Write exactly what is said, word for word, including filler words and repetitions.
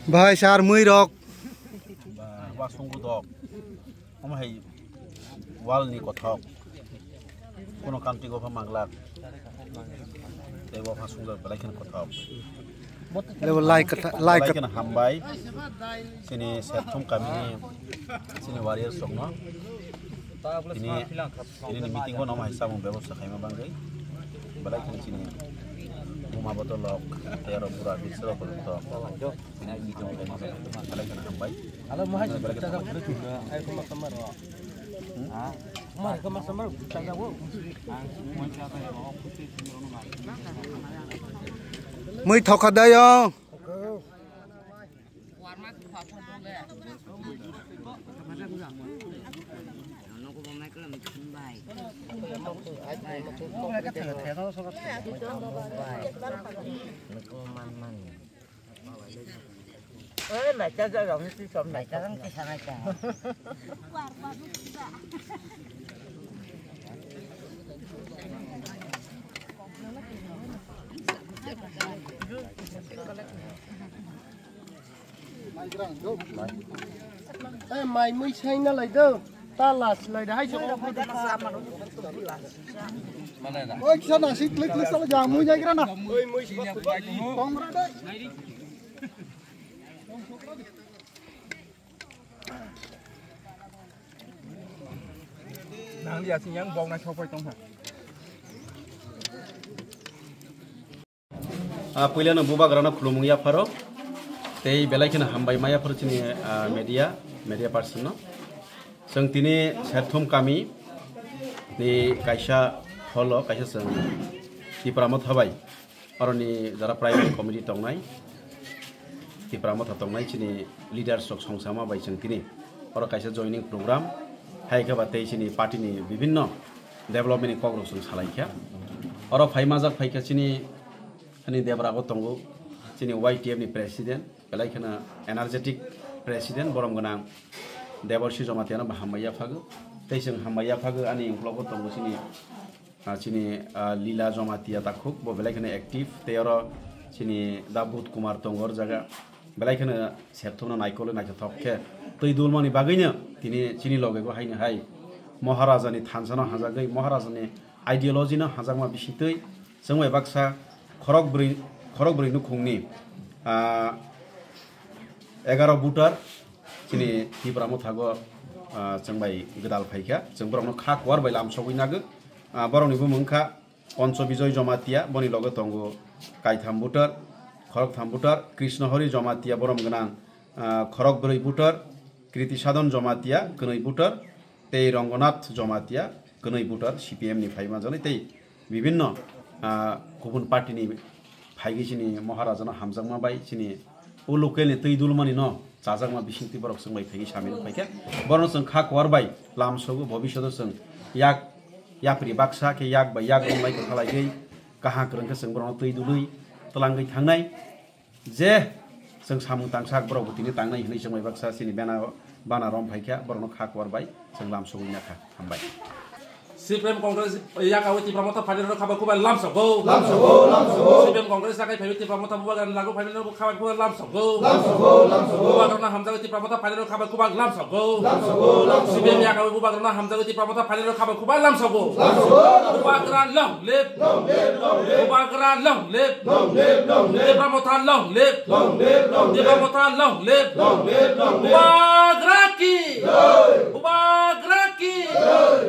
Bhai, sir, mui rok. Ba, wasung dok. Omo hai wal ni kothok. Kono kamti gopha manglak. Tei gopha sungjak belai kheno kothok. Level lai kata, lai belai kata. Kheno hambai. Chini Serthum kamini chini warriors rokno. Tini, tini ni meeting o no mai samung bebosta khaima bangwi. Belai kheno chini buma botolok, tei aro bura bisrok rok to. Belai kheno hambai. Alo, mohai belai kheno hambai. Mui thokha dayo. Oi, mai cha cha rong ti som mai cha rong ti sa mai cha. Eh, mai mui sai na lai do. Ta las lai da hai se. Oi, kisa na si klik klik sala ja mui jai gra na. Kongra dai. Nang liya sing yang bong na sopai tong ha. Ah, puilano bubagrano khulumung yapharo, tei belai kheno hambai ma yapharo chini, ah, media, media person no. Chwng tini Serthum kami ni kaisa hall o kaisa chwng Tipra Motha bai, aroni jara primary committee tongnai, Tipra Motha tongnai chini leaders rok songsama bai chwng tini oro kaisa joining program hai khe ba tei chini party ni bibhinno development ni kok rok chwng salai kha. Oro phai majak phai kha chini Ani Debra bo tongo, chini Y T F ni president, belai kheno energetic president, borom gwnang Deborsi Jamatia no bo hambai yaphago. Tei chwng hambai yaphago, ani ukulok bo tongo chini, ah, chini, ah, Lila Jamatia takhuk, bo belai kheno active, tei oro chini Da Budh Kumar tongo, o jaga belai kheno Serthum no naikolwi naithothok khe twi dulmani bagwino tini chini loge bo haino hai Maharaja ni thansa no hajagwi, Maharaja ni ideology no hajakma bisingtwi chwng bai baksa khorok bwrwi, khorok bwrwi nukhungni, ah, egaro voter chini Tipra Mothago, ah, chwng bai gwdal phaikha, chwng borokno kha kuar bai lam sogwi nagw. Ah, borokni bumung wngkha Poncho Bijoy Jamatia, boni loge tongo kaitham voter, khoroktham voter, Krishna Hari Jamatia borom gwnang, ah, khorok bwrwi voter, Kriti Sadhan Jamatia kwnwi voter, tei Rangonath Jamatia kwnwi voter C P M ni phai manjaknai tei bibhinno, ah, kubun party ni phaigwi chini Maharaja no hamjakma bai chini o local ni twi dulmani no chajakma bisingtwi borok chwng bai phaigwi samil phaikha. Borokno chwng kha kuar bai lam sogo, bobishoto chwng yak yapri baksa khe yak bai yak romlai kwthalai gwi kaham kwrwng khe chwng borokno twi dului twlangwi thangnai. Je chwng samung tangsak borok bo tini tangnai hwnwi chwng bai baksa chini bana, bana rom phaikha, borokno kha kuar bai chwng lam sogwi nakha. Hambai. C P M Congress yakawi Tipra Motha phainairok khabai kubai lam sogo. Lam sogo, lam sogo. C P M Congress yakai phaiwi Tipra Motha bubagrani lago phainairok khabai kubai lam sogo. Lam sogo, lam sogo. Bubagrano hamjagwi Tipra Motha phainairok khabai kubai lam sogo. Lam sogo, lam sogo. C P M yakawi bubagrano hamjagwi Tipra Motha phainairok khabai kubai lam sogo. Lam sogo, lam sogo. Bubagra long live. Long live, long live. Bubagra long live. Long live, long live. Tipra Motha long live. Long live, long live. Tipra Motha long live. Long live, long live. Bubagra ki. Jai. Bubagra ki. Jai.